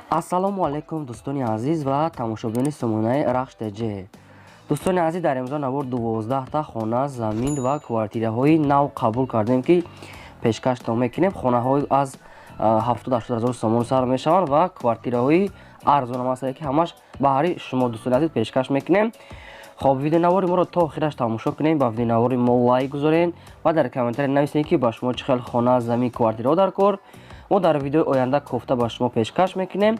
Ассалому алайкум, дӯстони азиз ва тамошобинони сомонаи Рахш ТЖ. Дӯстони азиз, дар имрӯза навор 12та хона, замин ва квартираҳои нав қабул кардем, ки пешкаштон мекунем. Хонаҳои аз 70-80 ҳазор сомон сар мешаванд ва квартираҳои арзонам ҳастанд, ки ҳамаш баҳри шумо, дӯстони азиз, пешкаш мекунем. Хоб, видеонавори моро то охираш тамошо кунем, ба видеонавори мо лайк гузоред ва дар комментария нависед, ки ба шумо чӣ хел хона, замин, квартираҳо дар кор. Мо дар видеои оянда кофта ба шумо пешкаш мекунем.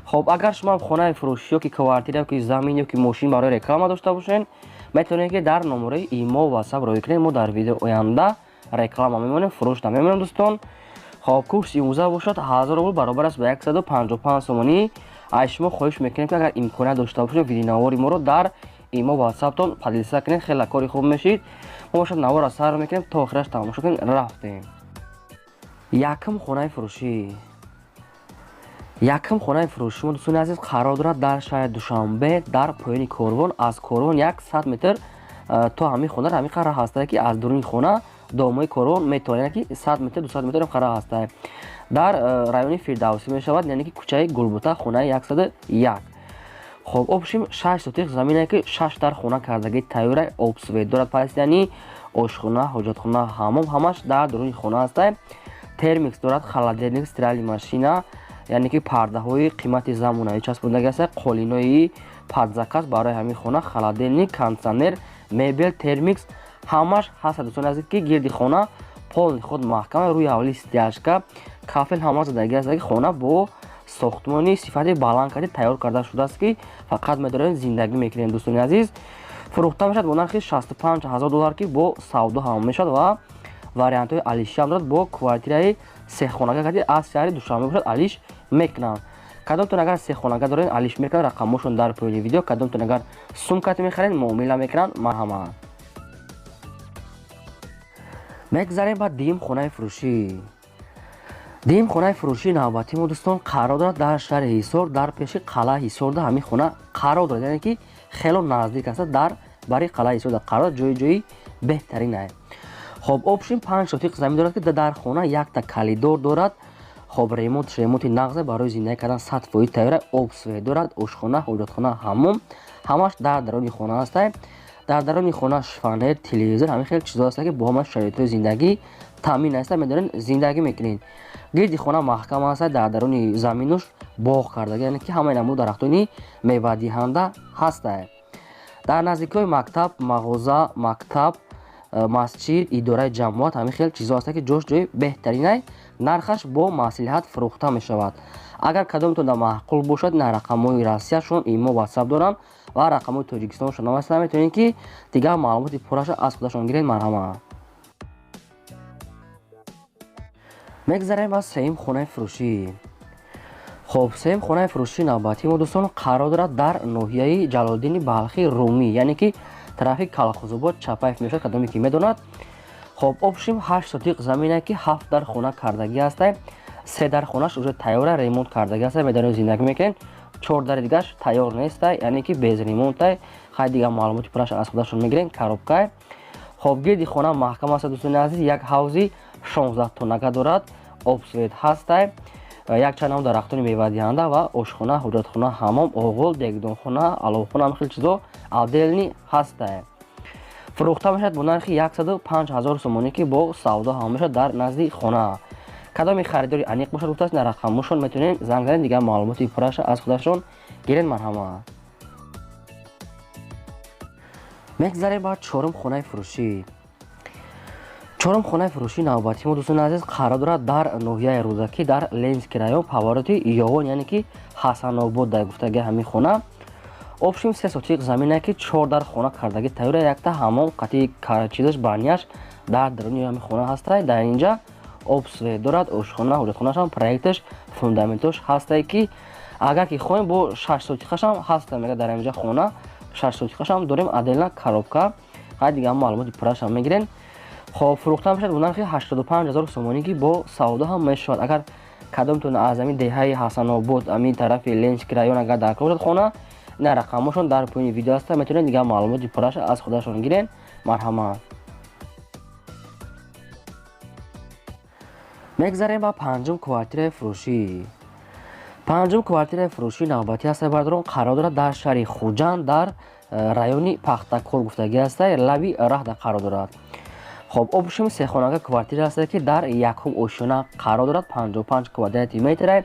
Хоб, агар шумо хонаи фурӯшӣ ёки квартира ёки замин ёки мошин барои реклама дошта бошед, метавонед, ки дар номерои имо, ватсап роҳӣ кунед. Мо дар видеои оянда реклама мемонем, фурӯш намемонем, дӯстон. Хоб, курси имрӯза бошад 1000 рубл, баробар аст ба 155 сомонӣ. Аз шумо хоҳиш мекунем, ки агар имконият дошта бошед, видеонавори моро дар имо, ватсаптон поделиться кунед, хеле кори хуб мешид. Мо бошад наворро сар мекунем, то охираш тамошо кунед. Рафтем. Якум хонаи фурӯшӣ. Якум хонаи фурӯшӣ мо, дӯстони азиз, қарор дорад дар шаҳри Душанбе, дар поёни Корвон. Аз Корвон 100 метр то ҳамин хона ҳамин қадр раҳ ҳастае, ки аз дуруни хона домои Корвон метавонад, ки 100 метр, 200 метр раҳ ҳастае. Дар райони Фирдавсӣ мешавад, яъне ки кӯчаи Гулбута, хонаи 101. Хоб, общем, 6 сотих замине, ки шаш дар хона кардагӣ тайёра, об, свет дорад, пас яъни ошхона, ҳоҷатхона, ҳамом ҳамаш дар дуруни хона ҳастае. Термикс дорад, холодильник, стиральный машина, яъне ки пардаҳои қимати замонавӣ часпондагӣ аст, қолинои под заказ барои ҳамин хона, холодильник, кондитсионер, мебел, термикс ҳамаш ҳаст, дӯстони азиз, ки гирди хона полный худ маҳкама, рӯи ҳавли стяжка, кафел ҳама задагӣ аст, ки хона бо сохтмони сифати баланд карди тайёр карда шудааст, ки фақат медорем, зиндагӣ мекунем. Дӯстони азиз, фурӯхта мешавад бо нархи 65 ҳазор доллар, ки бо савдо ҳам мешавад ва вариантҳои алишиам дорад. Бо квартираи сехонага кади аз шаҳри Душанбе бошад, алиш мекунанд. Кадомтон агар сехонага доред, алиш мекунанд, рақамҳошон дар поёни видео. Кадомтон агар сумкати мехаред, муомила мекунанд. Марҳамат. Мегзарем ба дуюм хонаи фурӯшӣ. Дуюм хонаи фурӯшии навбатии мо, дӯстон, қарор дорад дар шаҳри Ҳисор, дар пеши қалъаи Ҳисорда ҳамин хона қарор дорад, яъне ки хело наздик аст, дар бари қалъаи Ҳисорда қарор, ҷои ҷои беҳтарин. Хоб, общем, 5 сотиқ замин дорад, ки дар хона якта калидор дорад. Хоб, ремонти нағзе, барои зиндагӣ кардан 100% тайёра, об, свет дорад, ошхона, ҳоҷатхона, ҳаммом ҳамаш дар даруни хона ҳастае. Дар даруни хона шифонер, телевизор, ҳамин хел чизҳо ҳаста, ки бо ҳама шароитҳои зиндагӣ таъмин аста, медонед, зиндагӣ мекунед. Гирди хона маҳкам аста, дар даруни заминуш боғ кардага, яъне ки ҳамаи намуд дарахтони мевадиҳанда ҳастае. Дар наздикиҳои мактаб, мағоза, мактаб, масҷид, идораи ҷамоат, ҳамин хел чизҳо ҳаста, ки ҷош ҷои беҳтаринай. Нархаш бо маслиҳат фурӯхта мешавад. Агар кадомтон дар маъқул бошад, на рақамҳои Россияшон, имо, ватсап доранд ва рақамҳои Тоҷикистоншон ҳам, метавонед, ки дигар маълумоти пурраша аз худашон гиред. Марҳамат. Мегзарем ба сеюм хонаи фурӯшӣ. Хоб, сеюм хонаи фурӯшии навбатии мо, дӯстон, қарор дорад дар ноҳияи Ҷалолиддини Балхи Румӣ, яъне ки тарафи Калхозобод, Чапаев мешавад, кадоме ки медонад. Хоб, общем, 8 сотиқ замине, ки ҳафт дар хона кардагӣ ҳастай, се дар хонаш уже тайёра, ремонт кардагӣ ҳастай, медонед, зиндагӣ мекунед. Чор дари дигаш тайёр нестай, яъне ки без ремонтай. Хай, дигар маълумоти пурраш аз худашон мегирем, коробкай. Хоб, гирди хона маҳкам аст, дӯстони азиз, як ҳавзи 16 тоннага дорад, об, свет ҳастай, якчанд нам дарахтони мевадиҳанда ва ошхона, ҳоҷатхона, ҳамом, оғул, дегдонхона, аловхона, ҳамин хел чизо отдельный ҳастай. Фурӯхта мешавад бо нархи 105 ҳазор сомонӣ, ки бо савдо ҳам мешавад, дар назди хона. Кадоми харидори аниқ бошад, гуфтааст, на рақамҳошон метавонед занг занед, дигар маълумоти пурраша аз худашон гиред. Марҳамат. Мегзарем ба чорум хонаи фурӯшӣ. Чорум хонаи фурӯшии навбатии мо, дӯстони азиз, қарор дорад дар ноҳияи Рӯдакӣ, дар Ленинский район, повороти Ёвон, яъне ки Ҳасанобод дар гуфтаги ҳамин хона. Общем, 3 сотиқ замине, ки чор дар хона кардагӣ тайёра, якта ҳамон қатъи чизаш, баняш дар даруни ҳамин хона ҳастай. Дар инҷа об, свет дорад, ошхона, ҳоҷатхонашам проекташ, фундаментош ҳастай, ки агар ки хоҳем, бо 6 сотиқашам ҳаста, мега, дар инҷа хона 6 сотиқашам дорем, отдельно коробка. Хай, дигар маълумоти пуррашам мегирем. Хоб, фурӯхта мешавад бо нархи 85 ҳазор сомонӣ, ки бо савдо ҳам мешавад. Агар кадомтон аз ҳамин деҳаи Ҳасанобод, ҳамин тарафи Ленинский район, агар дар кор бошад хона, ина рақамҳошон дар поёни видео ҳаста, метавонед дигар маълумоти пурраша аз худашон гиред. Марҳамат. Мегзарем ба панҷум квартираи фурӯшӣ. Панҷум квартираи фурӯшии навбатӣ ҳаста, бародарон, қарор дорад дар шаҳри Хуҷанд, дар райони Пахтакор гуфтагӣ ҳаста, лаби раҳда қарор дорад. Хоб, общем, сехонага квартира ҳаста, ки дар якум ошёна қарор дорад, 55 квадрати метра,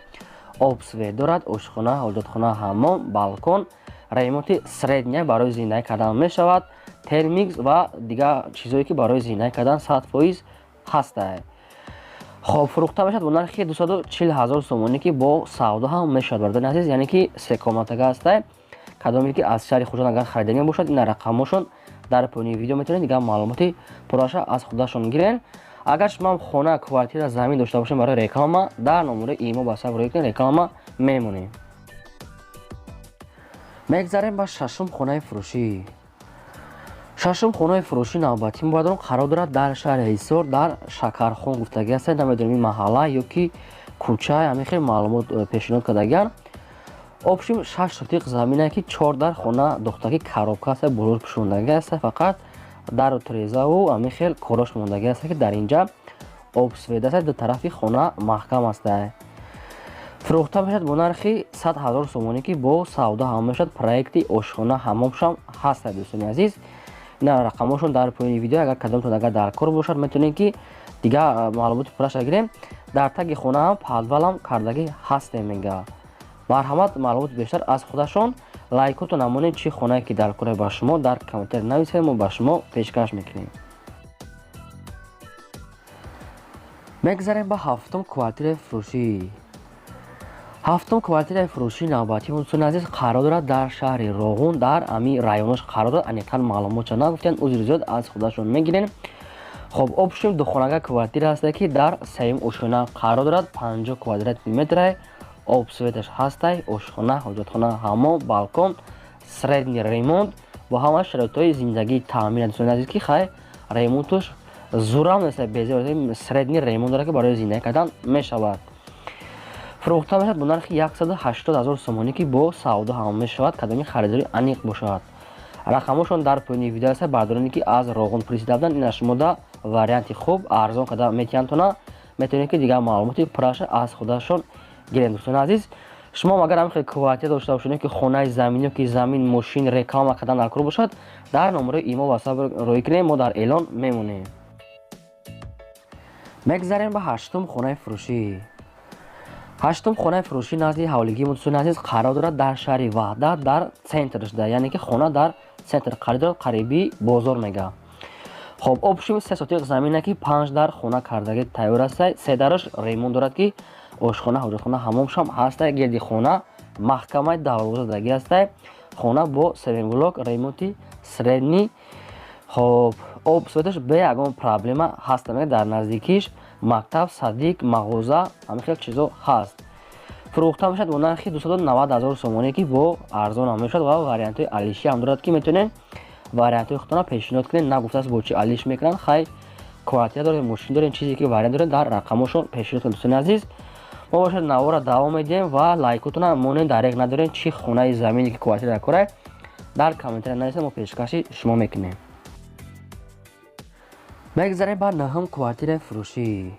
об, свет дорад, ошхона, ҳоҷатхона, ҳаммом, балкон, ремонти средний, барои зиндагӣ кардан мешавад, термикс ва дигар чизое, ки барои зиндагӣ кардан 100% ҳастае. Хоб, фурӯхта мешавад бо нархи 240 ҳазор сомонӣ, ки бо савдо ҳам мешавад, бародари азиз. Яъне ки секомнатага ҳастае. Кадоме ки аз шаҳри Хуҷанд агар хариданӣ бошад, ин рақамҳошон дар поёни видео, метавонед дигар маълумоти пурраша аз худашон гирен. Агар шумо хона, квартира, замин дошта бошед барои реклама, дар номерои имо ба сабр кунед, реклама мемонем. Мегзарем ба шашум хонаи фурӯшӣ. Шашум хонаи фурӯшӣ навбатӣ, мубаддорон, қарор дорад дар шаҳри Ҳисор, дар Шакархон гуфтагӣ аст. Намедонем, ин маҳалла ё ки кӯча, ҳамин хел маълумот пешниҳод кардагиан. Общем, 6 сотиқ замине, ки чор дар хона дохтагӣ, коробка аст, булур пӯшондагӣ аст, фақат дару тирезаву ҳамин хел корош мондагӣ аст, ки дар инҷа об, свет аст, ду тарафи хона маҳкам аст. Фурӯхта мешавад бо нархи 100 ҳазор сомонӣ, ки бо савдо ҳам мешавад, проекти ошхона, ҳаммомшам ҳаст. Дӯстони азиз, ина рақамҳошон дар поёни видео. Агар кадомтон агар дар кор бошад, метавонед, ки дигар маълумоти пурраша гирем. Дар таги хона ҳам подвалам кардагӣ ҳастем, мега. Марҳамат, маълумоти бештар аз худашон. Лайкото намонед. Чӣ хонае ки дар кора ба шумо, дар комментар нависед, мо ба шумо пешкаш мекунем. Мегзарем ба ҳафтум квартираи фурӯшӣ. Ҳафтум квартираи фурӯшии навбатӣ, дӯстони азиз, қарор дорад дар шаҳри Роғун, дар ами районош қарор дорад. Аниқтар маълумотша нагуфтиянд, узри зиёд, аз худашон мегирем. Хоб, общем, духонага квартира ҳасте, ки дар сеюм ошёна қарор дорад, 50 квадрати метра, об, светаш ҳастай, ошхона, ҳоҷатхона, ҳаммом, балкон, средний ремонт, бо ҳама шароитҳои зиндагии таъмин. Дӯстони азиз, ки хай ремонтуш зурам нест, безе средний ремонт дорад, ки барои зиндагӣ кардан мешавад. Фурӯхта мешавад бо нархи 180 ҳазор сомонӣ, ки бо савдо ҳам мешавад, кадоми харидори аниқ бошад. Рақамҳошон дар поёни видео аст. Бардороне ки аз Роғун пурсида буданд, ина шумода варианти хуб, арзон карда метиҳандтона, метавонед, ки дигар маълумоти пурраша аз худашон гирем. Дӯстони азиз, шумо агар ҳамин хел квартира дошта бошед, ки хонаи замин ё ки замин, мошин реклама кардан дар кор бошад, дар номерои имо ватсап роҳӣ кунем, мо дар эълон мемонем. Мегзарем ба ҳаштум хонаи фурӯшӣ. Ҳаштум хонаи фурӯшӣ назди ҳавлигии мо, дӯстони азиз, қарор дорад дар шаҳри Ваҳдат, дар центр шуда, яъне ки хона дар центр қарор дорад, қариби бозор мега. Хоб, общем, 3 сотиқ замина, ки панҷ дар хона кардагӣ тайёр аста, се дараш ремонт дорад, ки ошхона, ҳоҷатхона, ҳаммомшам ҳаста, гирди хона маҳкамаи дарвоза дагӣ аста. Хона бо севенблок, ремонти средний. Хоб, об, светаш бе ягон проблема ҳаста. Мега, дар наздикиш мактаб, садик, мағоза, ҳамин хел чизо ҳаст. Фурӯхта мешавад бо нархи 290 ҳазор сомонӣ, ки бо арзон ҳам мешавад ва вариантҳои алишӣ ҳам дорад, ки метавонед вариантҳои худтона пешниҳод кунед. Нагуфтааст, бо чӣ алиш мекунанд. Хай, квартира дорем, мошин дорем, чизе ки вариант дорем, дар рақамҳошон пешниҳод кунед. Дӯстони азиз, мо бошад навора давом медиҳем ва лайкотона монед, дареғ надорем. Чӣ хонаи замине ки квартира дар кора, дар комментария нависед, мо пешкаши шумо мекунем. Мегзарем ба наҳум квартираи фурӯшӣ.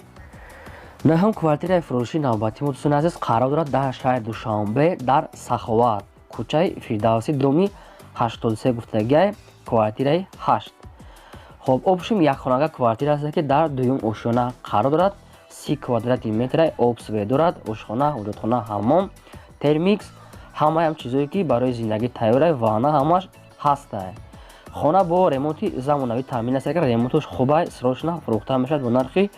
Наҳум квартираи фурӯшӣ навбатӣ мо, дӯстони азиз, қарор дорад дар шаҳри Душанбе, дар Саховат, кӯчаи Фирдавсӣ, доми 83 гуфтагиай, квартираи 8. Хоб, общем, якхонага квартира аст, ки дар дуюм ошёна қарор дорад, 30 квадрати метра, об, свет дорад, ошхона, ҳоҷатхона, ҳаммом, термикс, ҳамаам чизое ки барои зиндагӣ тайёра, ванна, ҳамаш ҳастае. Хона бо ремонти замонавӣ таъмин аст, агар ремонташ хубай, срочно фурӯхта мешавад бо нархи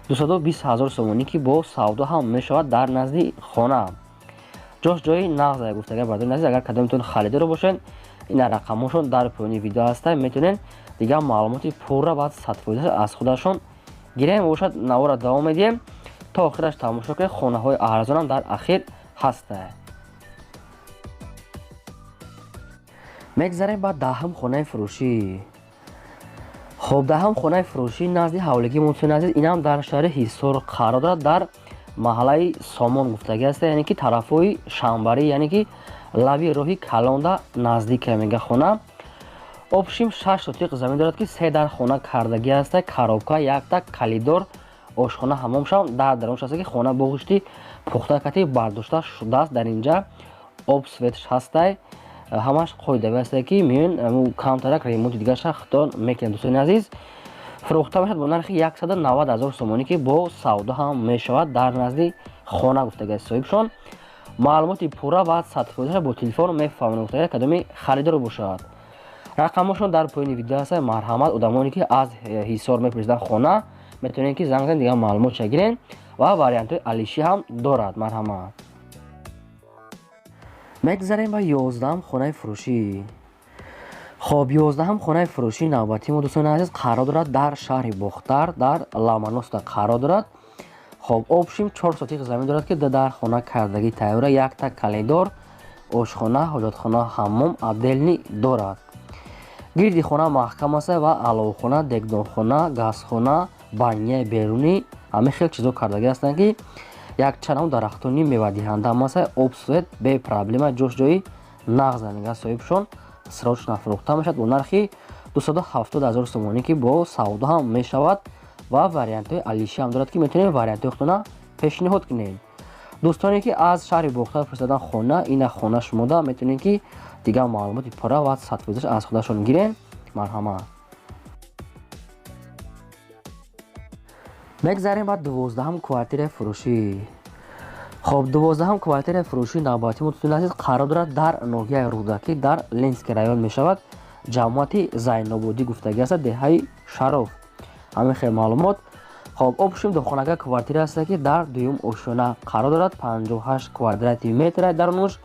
220 ҳазор сомонӣ, ки бо савдо ҳам мешавад. Дар назди хона ҷош ҷои нағз гуфтага. Бардори азиз, агар кадомтон харидоро бошед, ина рақамҳошон дар поёни видео ҳаста, метавонед дигар маълумоти пурра ва 100% аз худашон гирем. Бошад, навора давом медиҳем, то охираш тамошо кунед. Хонаҳои арзонам дар ахир ҳаста. Мегзарем ба даҳум хонаи фурӯшӣ. Хоб, даҳум хонаи фурӯшӣ назди ҳавлигии мунсуни азиз, инам дар шаҳри Ҳисор қарор дорад, дар маҳаллаи Сомон гуфтагӣ аст, яъне ки тарафҳои Шамбарӣ, яъне ки лаби роҳи калонда наздика, мега хона. Общем, 6 сотиқ замин дорад, ки се дар хона кардагӣ аста, коробка, якта калидор, ошхона, ҳаммомшам дар даронш аст, ки хона боғушти пухта кати бардошта шудааст. Дар инҷа об светш ҳастай, ҳамаш қоидави ҳастай, ки меён камтарак ремонти дигарша худтон мекунед. Дӯстони азиз, фурӯхта мешавад бо нархи 190 000 сомонӣ, ки бо савдо ҳам мешавад, дар назди хона гуфтагиаст соҳибшон. Маълумоти пурра ва 100% бо телефон мефаҳмонад гуфтагиаст, кадоми харидор бошад. Рақамҳошон дар поёни видео ҳаст. Марҳамат, одамоне ки аз Ҳисор мепурсидан хона, метавонед ки занг занед, дигар маълумотша гирен ва вариантҳои алишӣ ҳам дорад. Марҳамат. Мегзарем ба 11-ам хонаи фурӯшӣ. Хоб, 11-ам хонаи фурӯшии навбатии мо, дӯстони азиз, қарор дорад дар шаҳри Бохтар, дар Ламаноста қарор дорад. Хоб, общим 4 сотих замин дорад, ки дар хона кардагӣ тайёра, якта коридор, ошхона, ҳоҷатхона, ҳаммом отдельный дорад. Гирди хона маҳкам аст ва аловхона, дегдонхона, газхона, баняи берунӣ, ҳамин хел чизо кардагӣ ҳастанд, ки якчанд дарахтони мевадиҳанда ҳам аст. Об, свет бе проблема, ҷош ҷои нағз мегӯяд соҳибшон. Срочно фурӯхта мешавад бо нархи 270 000 сомонӣ, ки бо савдо ҳам мешавад ва вариантҳои алишӣ ҳам дорад, ки метавонем вариантҳои худтона пешниҳод кунем. Дӯстоне ки аз шаҳри Бохтар пурсидан хона, ина хона шумода, метавонем ки дигар маълумоти пурра ва 100% аз худашон гирен. Марҳамат. Мегзарем ба 12-ҳам квартираи фурӯшӣ. Хоб, 12-ҳам квартираи фурӯшии навбатии мо, дӯстони азиз, қарор дорад дар ноҳияи Рӯдакӣ, дар Ленинский район мешавад, ҷамоати Зайнободӣ гуфтагӣ аст, деҳаи Шароф. Ҳамин хел маълумот. Хоб, общим духонага квартира аст, ки дар дуюм ошёна қарор дорад, 58 квадрати метр дарунуш,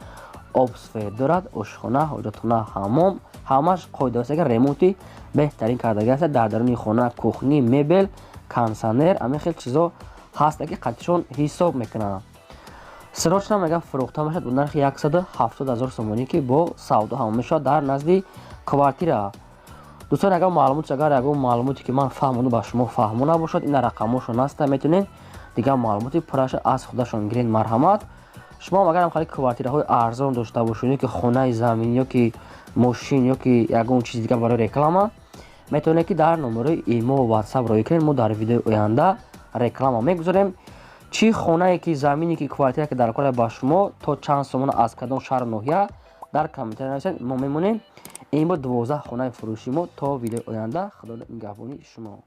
об свет дорад, ошхона, ҳоҷатхона, ҳаммом, ҳамаш қоида аст, ки ремонти беҳтарин кардагӣ аст. Дар даруни хона кухни, мебел, кондитсионер, ҳамин хел чизо ҳаст, ки қатишон ҳисоб мекунанд. Срочно мега фурӯхта мешавад бо нархи 170 000 сомонӣ, ки бо савдо ҳам мешавад, дар назди квартира. Дӯстон, агар маълумот, агар ягон маълумоте ки ман фаҳмону ба шумо фаҳмо набошад, ина рақамҳошон ҳаста, метавонед дигар маълумоти пурраша аз худашон гиред. Марҳамат. Шумо ҳам агарам хеле квартираҳои арзон дошта бошед, ё ки хонаи замин, ё ки мошин, ё ки ягон чизи дигар барои реклама, метавонед ки дар номерои имо ва ватсап роӣ кунед. Мо дар видеои оянда реклама мегузорем. Чӣ хонае ки, замине ки, квартира ки дар кора ба шумо, то чанд сомона, аз кадом шаҳру ноҳия, дар комментария нависед, мо мемонем. Ин буд 12 хонаи фурӯши мо. То видеои оянда, Худо нигаҳбони шумо.